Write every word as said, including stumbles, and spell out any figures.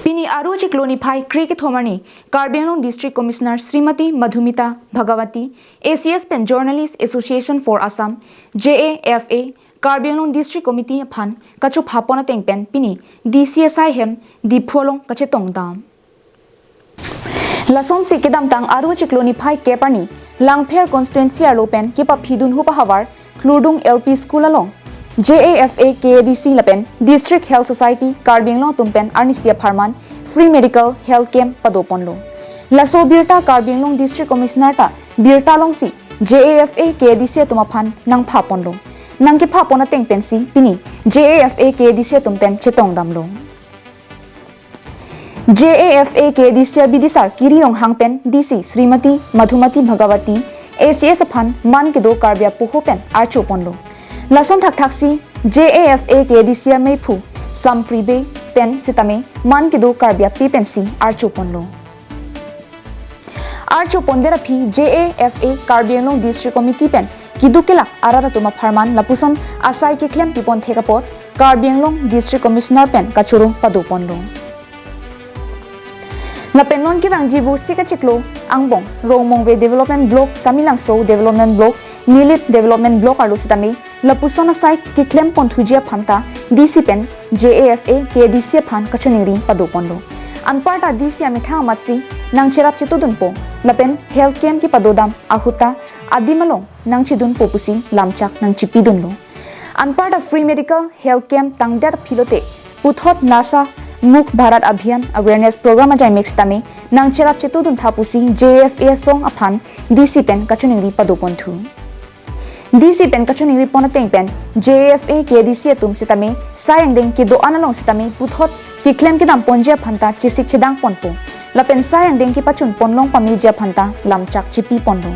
Pini Aru chiklo niphai kre kethom arni Karbi Anglong District Commissioner Srimati Madhumita Bhagawati, A C S pen Journalist Association for Assam, J A F A, Karbi Anglong District Committee aphan kachopha pon ateng pen pini D C asai hem Diphu along kachetong dam. Lasonsi kedamtang Aru chiklo niphai kep arni Langpher constituency arlo pen kepaphi dunhup ahavar Khlurdung L P School along J A F A K A D C lapen District Health Society Karbi Anglong atum pen arnisi apharman free medical health camp pado ponlo. Laso birta Karbi Anglong District Commissioner ta birta alongsi J A F A K A D C atum aphan nangpha ponlo. Nangkepha pon ateng pensi pini J A F A K A D C atum pen chetong damlo. J A F A K A D C abidisar Kiri Ronghang pen D C Srimati Madhumati Bhagawati A C S aphan man kedo Karbi apoho pen archo ponlo. Lason thakthaksi J A F A K A D C ameiphu Sampribe pen sitame man kedo Karbi api pensi archo ponlo. Archo pondet aphi J A F A Karbi Anglong District Committee pen keduk kelak arat atum apharman lapuson asai keklem pipon thek apot Karbi Anglong District Commissioner pen kachoro pado ponlo. Lapen non kevangji vo sika chiklo angbong Rongmongve Development Block, Samelangso Development Block, Nilip Development Block arlo sitame lapuson asai keklem ponthuji aphan ta D C pen J A F A K A D C aphan kachoningri pado ponlo. Anparta D C amethang amatsi nangcherap chetudunpo lapen health camp kepado dam ahut ta adim along nangchedunpo pusi lamchak nangchipidunlo. Anparta free medical health camp tangdet aphi lote puthot Nasha Mukt Bharat Abhiyan awareness program ajaimek sitame nangcherap chetuduntha pusi J A F A asong aphan D C pen kachoningri pado ponthu. D C pen kachoningri pon ateng pen J A F A K A D C atum sitame sai angdeng kedo-an along sitame puthot keklem kedam ponji aphan ta chesik chedang ponpo. Lapen sai angdeng kepachun ponlong pameji aphan ta lamchak chipi ponlo.